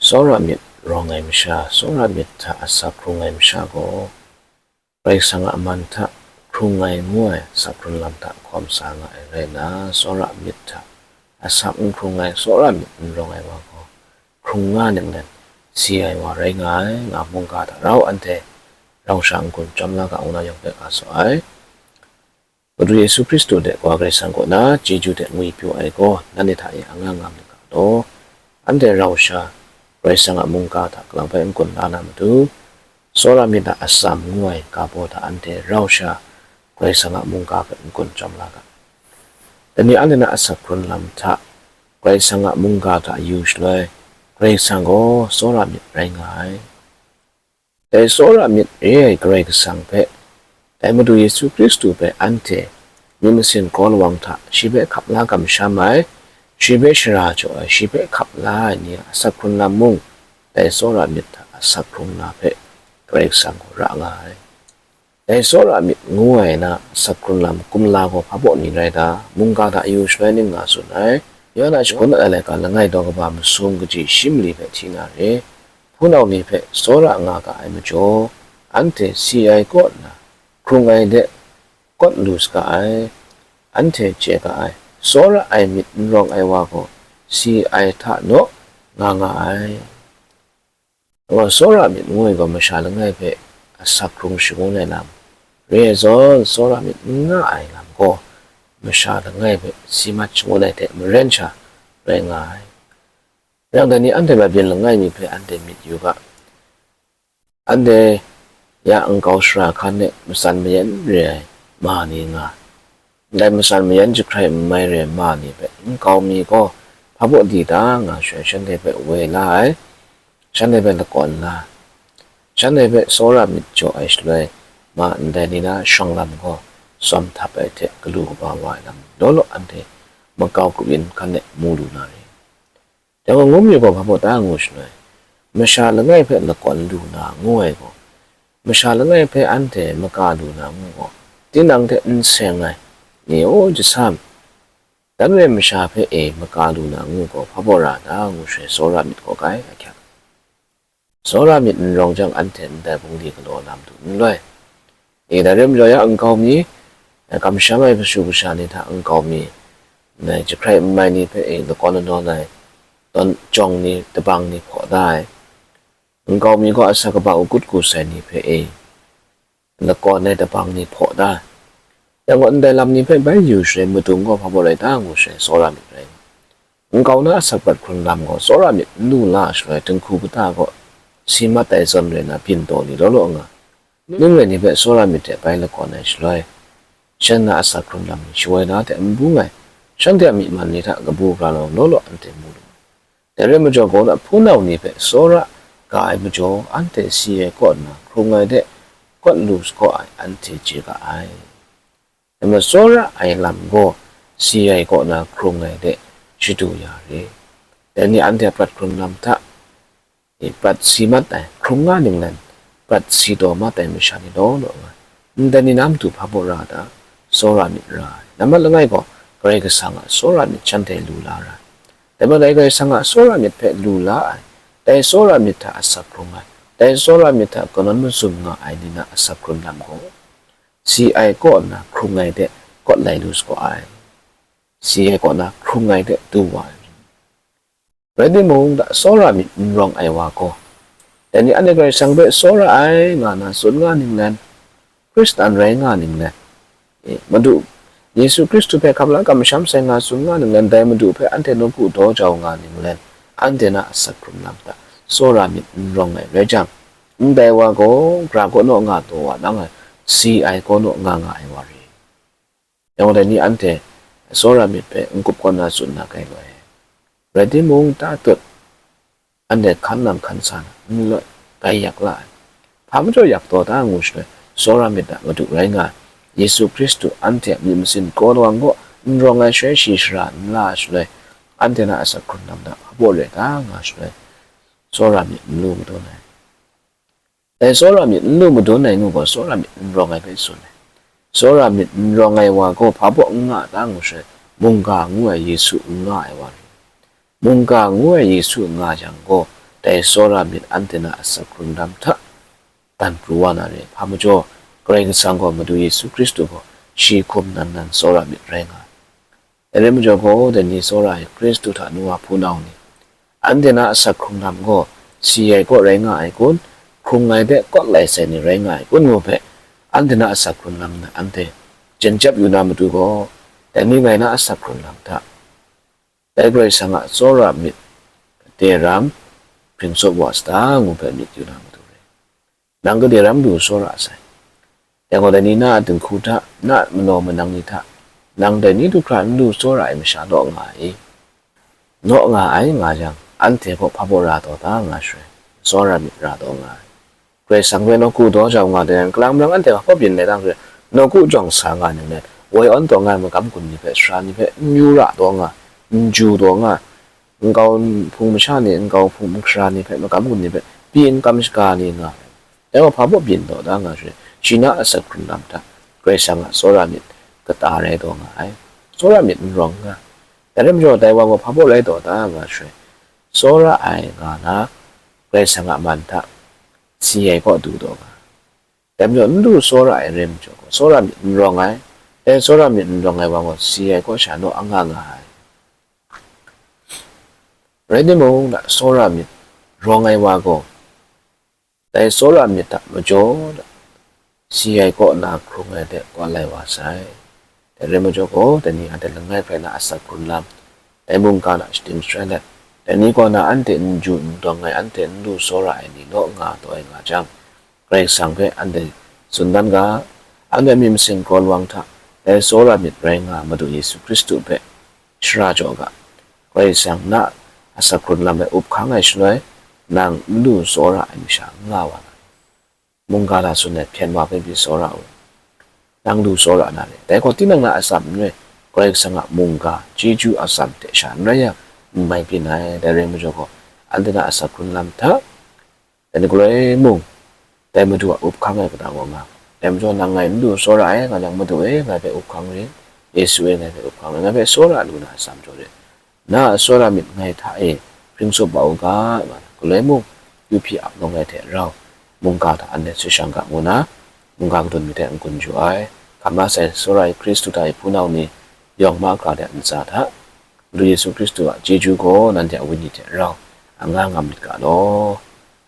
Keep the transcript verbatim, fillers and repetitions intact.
Tsawra myit rawng ai masha, tsawra myit hta asak hkrung ai masha gaw, Karai Kasang a man hta hkrung ai ngu ai asak hkrung lam hta hkawm sa nga ai rai nna, tsawra myit hta asak n hkrung ai, tsawra myit n rawng ai wa gaw, hkrung nga ninglen si ai wa rai nga ai, nga mungga hta rau anhte rau sha n-gun chyawm la ga, ngu na yawng hpe ga saw ai. Madu Yesu Hkristu hte Kawa Karai Kasang kaw na chyeju hte ngwipyaw ai gaw, nanhte hta e anga nga myit ga law. Anhte rau sha Karai Kasang a mungga hta kalang hpe n-gun la na matu, tsawra myit a atsam ngu ai ga baw hta anhte rau sha Karai Kasang a mungga hpe n-gun chyawm la ga. Dai ni anhte na asak hkrun lam hta Karai Kasang a mungga hta yu shaloi, Karai Kasang gaw tsawra myit rai nga ai. Dai tsawra myit re ai Karai Kasang hpe, dai Madu Yesu Hkristu hpe anhte myit masin kraw lawang hta shi hpe hkap la kamsham ai, shi hpe shara jaw ai, shi hpe hkap la ai ni a asak hkrun lam mung, dai tsawra myit hta asak hkrung na hpe Karai Kasang gaw ra nga ai. Dai tsawra myit ngu ai na asak hkrun lam kumla gaw hpa baw ni rai ta? Mungga hta yu shaloi ning nga tsun ai. Yawhan a shagun ai laika langai daw kaba masum kaji shi mali hpe hti na re. Hpunau ni hpe tsawra nga ga ai majaw, anhte si ai kaw nna, hkrung ai de kawt lu saga ai, anhte chye ga ai, tsawra ai myit n rawng ai wa gaw si ai hta naw nga nga ai. Ngu, tsawra myit ngu ai gaw masha langai hpe asak hkrung shangun ai lam, re ai zawn, tsawra myit n nga ai lam gaw masha langai hpe si mat shangun ai hte maren sha rai nga ai. Yang dai ni anhte hpe byin langai mi hpe anhte myit yu ga. Anhte ya nkau shara hkan e matsan mayan re ai ma ni nga, ndai matsan mayan jahkrai n mai re ai ma ni hpe nkau mi gaw hpa baw di ta nga shaloi, shanhte hpe woi la ai, shanhte hpe lakawn la, shanhte hpe tsawra myit jaw ai shaloi, ma ndai ni na shawng lam gaw tsawm htap ai hte galu kaba wa ai lam law law anhte makau kabyin hkan e mu lu na re. Dai gaw, ngu mi gaw hpa baw ta ngu shaloi, masha langai hpe lakawn lu na ngu ai gaw, masha langai hpe anhte maka lu na ngu gaw, tinang hte n seng ai, ni o jasam, dan re ai masha hpe e maka lu na ngu gaw hpa baw ra ta ngu shaloi, tsawra myit gaw kai ahkyak. Tsawra myit n rawng jang, anhte ndai bungli galaw na matu n loi. E, dai rai majaw, ya nkau mi, kamsham ai kashu kasha ni hta nkau mi, ndai jahkrai n mai ni hpe e lakawn lanawn ai, tawn jawng ni, dabang ni hpaw da ai. Nkau mi gaw asak kaba u kut ku sai ni hpe e lakawn ai dabang ni hpaw da ai. Yang gaw, ndai lam ni hpe bai yu shaloi, madung gaw hpa baw rai ta ngu shaloi, tsawra myit rai. Nkau na asak prat hkrun lam gaw tsawra myit n lu la shaloi, dinghku kata gaw si mat ai zawn rai na, byin taw ni law law nga, ning rai ni hpe tsawra myit hte bai lakawn ai shaloi, shan na asak hkrun lam ni shawoi na hte n bung ai, shanhte a myi man ni hta kabu gara law law law anhte mu lu. Dai rai majaw, gaw na hpunau ni hpe tsawra ga ai majaw, anhte si ai kaw nna hkrung ai de kawt lu sagaw ai, anhte chye ga ai. Dai majaw, tsawra ai lam gaw si ai kaw na hkrung ai de shadu ya re. Dai ni anhte a prat hkrun lam hta e prat si mat ai, hkrung nga ninglen prat si taw mat ai masha ni law law nga, ndai ni na matu hpa baw ra ta? Tsawra myit ra ai. Nambat langai gaw, Karai Kasang a tsawra myit shanhte lu la ra ai. Dai majaw, dai Karai Kasang a tsawra myit hpe lu la ai, dai tsawra myit hta asak hkrung ai, dai tsawra myit hta kanawn mazum nga ai ni na asak hkrun lam gaw, si ai kaw nna hkrung ai de kawt lai lu sagaw ai, si ai kaw nna hkrung ai de du wa ai. Rai timung, tsawra myit n rawng ai wa gaw, dai ni anhte Karai Kasang hpe tsawra ai nga na tsun nga ninglen, Hkristan rai nga ninglen, e, Madu Yesu Hkristu hpe hkap la kamsham sai nga tsun nga ninglen, dai Madu hpe anhte nawku daw jau nga ninglen, anhte na asak hkrun lam hta tsawra myit n rawng ai rai jang, ndai wa gaw gra kaw naw nga taw wa nang ai, si ai kaw naw nga nga ai wa re. Yang gaw, dai ni anhte tsawra myit hpe n-gup kaw na tsun na kai loi. Rai timung, ta tut, anhte hkan nang hkan sa na n loi, gai yak la ai. Hpa majaw yak taw ta ngu shaloi, tsawra myit a Madu rai nga ai Yesu Hkristu anhte a myit masin kraw lawang kaw n rawng ai shaloi, shi shara n la ai shaloi, anhte na asak hkrun lam hta hpa baw re ta nga shaloi, tsawra myit n lu madun ai. Dai tsawra myit n lu madun ai ngu gaw, tsawra myit n rawng ai hpe tsun ai. Tsawra myit n rawng ai wa gaw hpa baw n nga ta ngu shaloi, mungga ngu ai Yesu n nga ai wa rai. Mungga ngu ai Yesu n nga jang gaw, dai tsawra myit anhte na asak hkrung lam hta dan pru wa na re ai hpa majaw, Karai Kasang gaw Madu Yesu Hkristu gaw shi hkum nan nan tsawra myit rai nga ai. Dai rai majaw gaw, dai ni tsawra ai Hkristu hta nu wa hpunau ni, anhte na asak hkrung lam gaw si ai kaw rai nga ai kun, hkrung ai hpe kawt lai sai ni rai nga ai kun ngu hpe, anhte na asak hkrung lam na anhte jen jap yu na matu gaw, dai ni ngai na asak hkrung lam hta dai Karai Kasang a tsawra myit kade ram hpring sawp wa sa ta ngu hpe myit yu na matu re. Nang kade ram du tsawra sai. Dai gaw dai ni na a dinghku hta, na a manaw manang ni hta, nang dai ni du hkra n du tsawra ai masha naw nga ai. Naw nga ai nga yang, anhte gaw hpa baw ra taw ta nga shaloi, tsawra myit ra taw nga ai. Karai Kasang hpe nawku daw jau nga dai yang, kalang marang anhte hpa baw byin lai tang shaloi, nawku jawng sa nga ninglen, woi awn taw nga ai magam gun ni hpe, sara ni hpe n yu ra taw nga, n ju taw nga, nkau hpung masha ni, nkau hpung masha ni hpe, magam gun ni hpe pyi n kam shaga ni nga ai. Dai wa hpa baw byin taw da nga shaloi, shi na asak hkrung lam hta Karai Kasang a tsawra myit kata rai taw nga ai. Tsawra myit n rawng nga. Dai rai majaw, dai wa gaw hpa baw rai taw da nga shaloi, tsawra ai nga na Karai Kasang a man hta si ai kaw du taw nga. Dai majaw, n du tsawra ai rai majaw gaw, tsawra myit n rawng ai. Dai tsawra myit n rawng ai wa gaw, si ai kaw sha naw anga nga ai. Rai timung, na tsawra myit rawng ai wa gaw, dai tsawra myit hta majaw na, si ai kaw na hkrung ai hte kawt lai wa sai. Dai rai majaw gaw, dai ni anhte langai hpe na asak hkrung lam, dai mungga na shadim sharai let, dai ni kaw na anhte n ju n dawng ai, anhte n du tsawra ai ni naw nga taw ai nga jang, Karai Kasang hpe anhte tsun dan ga, anhte myit masin kraw lawang hta dai tsawra myit rai nga Madu Yesu Hkristu hpe shara jaw ga. Karai Kasang na asak hkrung lam e up hkang ai shaloi, nang n du tsawra ai masha n nga wa na. Mungga hta tsun ai hpyen wa hpe pyi tsawra u. Nang du tsawra na re. Dai gaw tinang na atsam n rai, Karai Kasang a mungga chyeju atsam hte sha n rai yang, n mai byin ai. Dai rai majaw gaw, anhte na asak hkrung lam hta, dai ni galoi mung, dai Madu a up hkang ai kata gaw nga. Dai majaw nang ngai n du tsawra ai nga yang, Madu e, ngai hpe up hkang rit, Yesu e, ngai hpe up hkang rit, ngai hpe tsawra lu na atsam jaw rit. Na a tsawra myit ngai hta e hpring sawp wa u ga, nga na galoi mung, yu hpyi ap nawng ai hte rau, mungga hta anhte sut shang ga, ngu na, mungga kadun mi hte n-gun jaw ai, hkam la sai tsawra ai Hkristu hta e hpunau ni, yawng mahkra de a ntsa hta, Madu Yesu Hkristu a chyeju gaw nanhte a wenyi hte rau anga nga myit ga law.